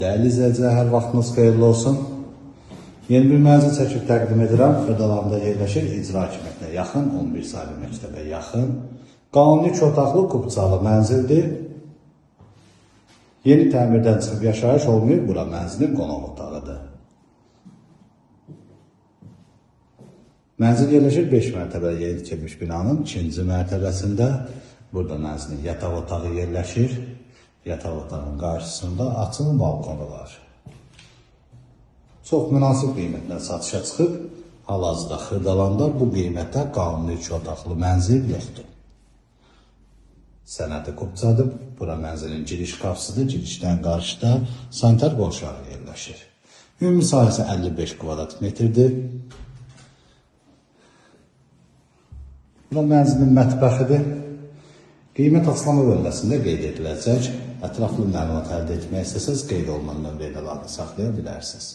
Dəyərli izləyicilər, hər vaxtınız xeyirli olsun. Yeni bir mənzil çəkib təqdim edirəm. Xırdalanda yerləşir, icra hakimiyyətinə yaxın, 11 saylı məktəbə yaxın. Qanuni 2 otaqlı kupçalı mənzildir. Yeni təmirdən çıxıb yaşayış olmayıb, bura mənzilin qonaq otağıdır. Mənzil yerləşir 5 mərtəbəli yeni tikilmiş binanın 2-ci mərtəbəsində. Burada mənzilin yataq otağı yerləşir. Yataq otağının qarşısında açıq balkonu var. Çox münasib qiymətlə satışa çıxıb. Hal-hazırda Xırdalanda bu qiymətə qanuni 2 otaqlı mənzil yoxdur. Sənədi kupçadır. Bura mənzilin giriş qapısıdır. Girişdən qarşıda sanitar qovşağı yerləşir. Ümumi sahəsi 55 kvadrat metrdir. Bura mənzilin mətbəxidir. Qiymət açıqlama bölməsində qeyd ediləcək. Ətraflı məlumat əldə etmək istəsəniz qeyd olunan nömrə ilə əlaqə saxlaya bilərsiniz.